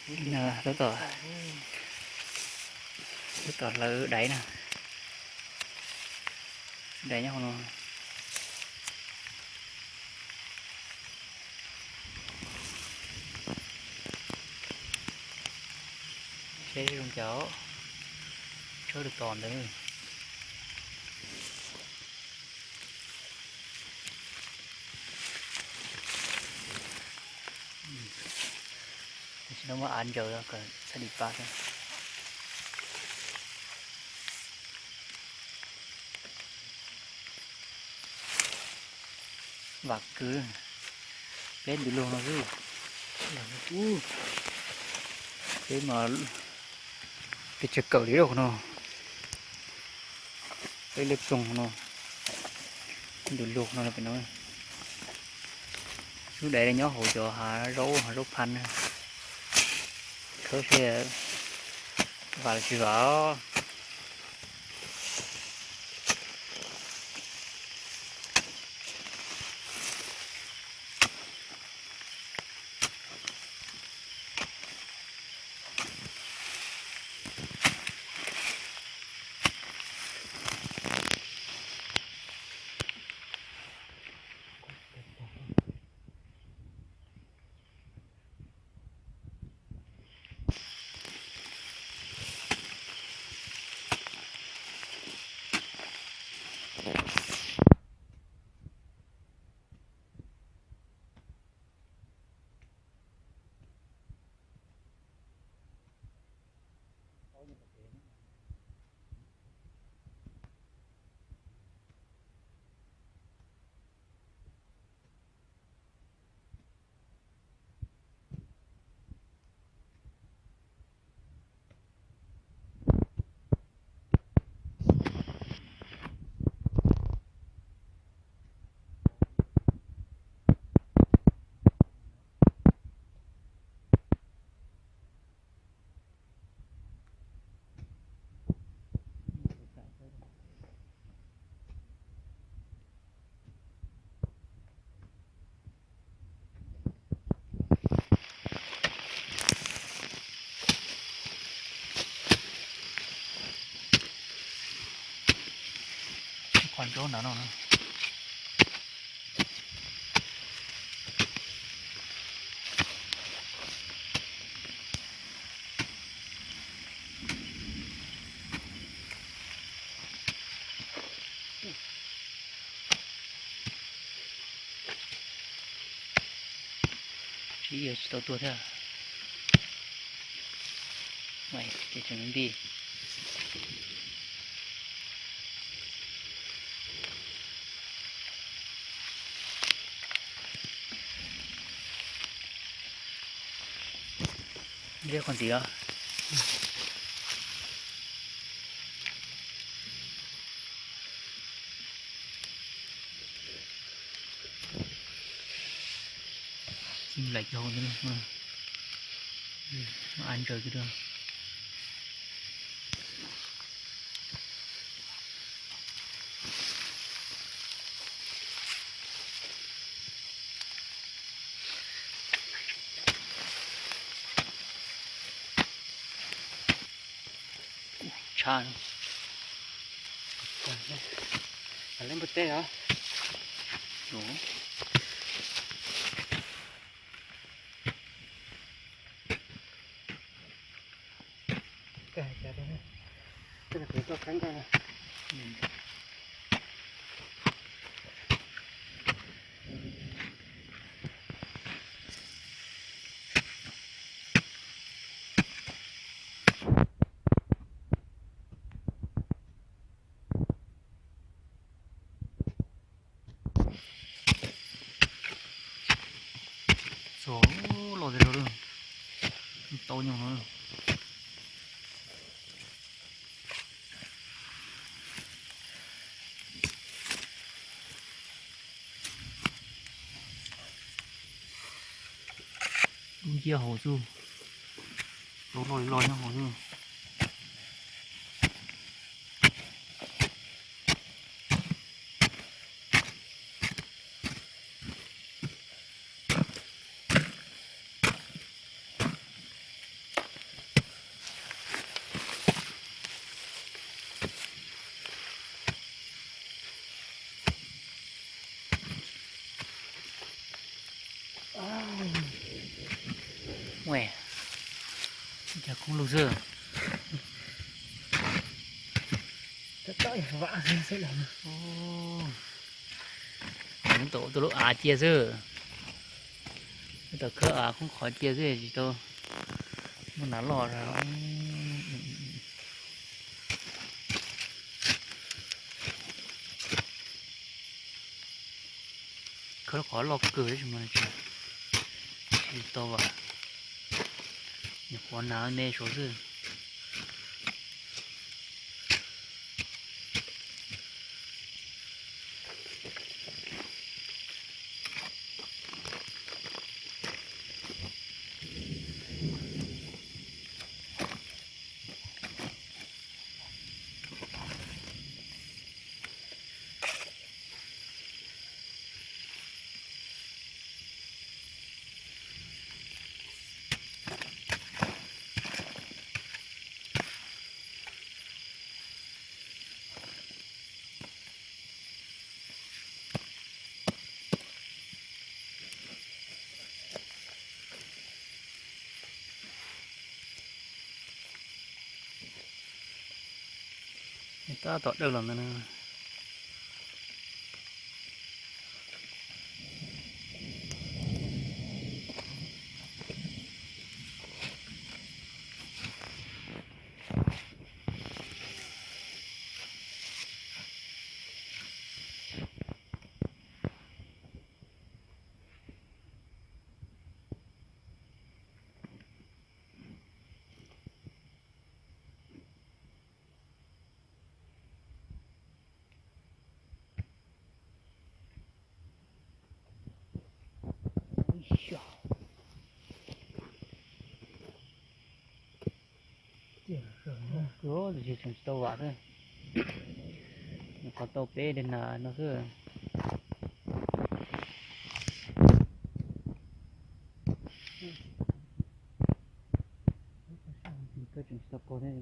Tab tom, tab tom hlawv daiv na. Daiv nyob hauv no. Saib zoo cas, tshawb tos ntawd. Tam sim no muab av ntsaws kom txhaj li pab xwb. Vam kwv, peb ntws luag no xwb. Peb mas peb tsawg kawm li rau qhov no. Peb lej ploog no, ntws luag no pem no. Lub daiv nyob hauv cov hav zaub, hav zaub phaj na. Khawb seb vam los tsis vam. Qhov ntsaub ntawd no. Tsis, tsis tau tuag thiab. Ces tseem nti. Liab qhov ntxiv os. Txij lais cog ntawd, a ntsaws kiag rau. Tshaj. Leej npua teb os. Txog los tiag los, tau nyuag no. Dub nciab hauv xwb, tau loj li loj nyob hauv xwb. Ua, cov khoob lug xwb. Nws tau ua lub av cia xwb. Nws tau khawb av khoob qhov cia xwb tsis tau muaj nas loj. Khawb qhov loj kawg tab sis mas tsis tau as, nyuam qhuav nas me suav xwb. Tab tom dawj los ntawd na. Tseem tsis tau vam xwb, nyuam qhuav tau peb daim nas no xwb. Koj tseem tsis tau pog thiab.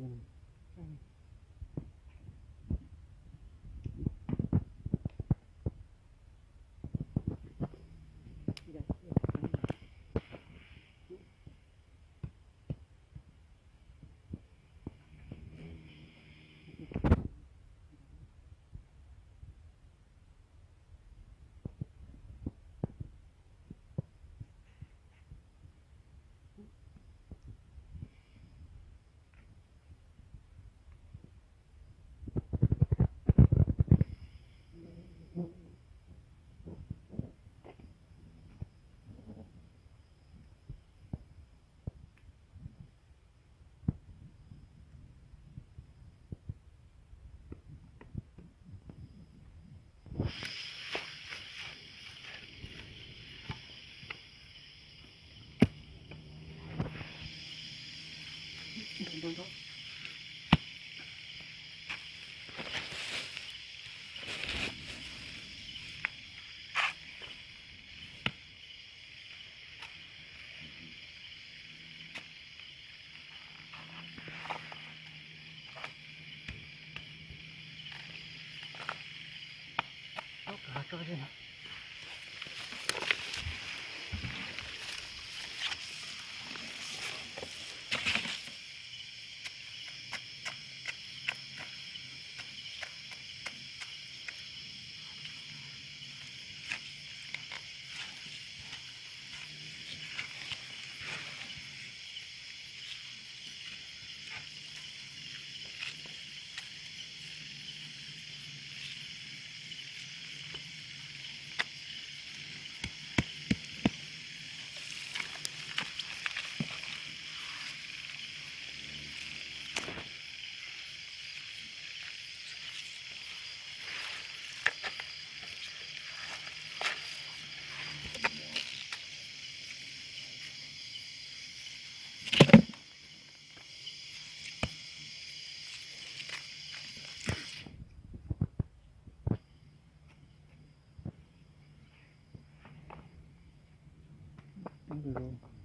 Ntawd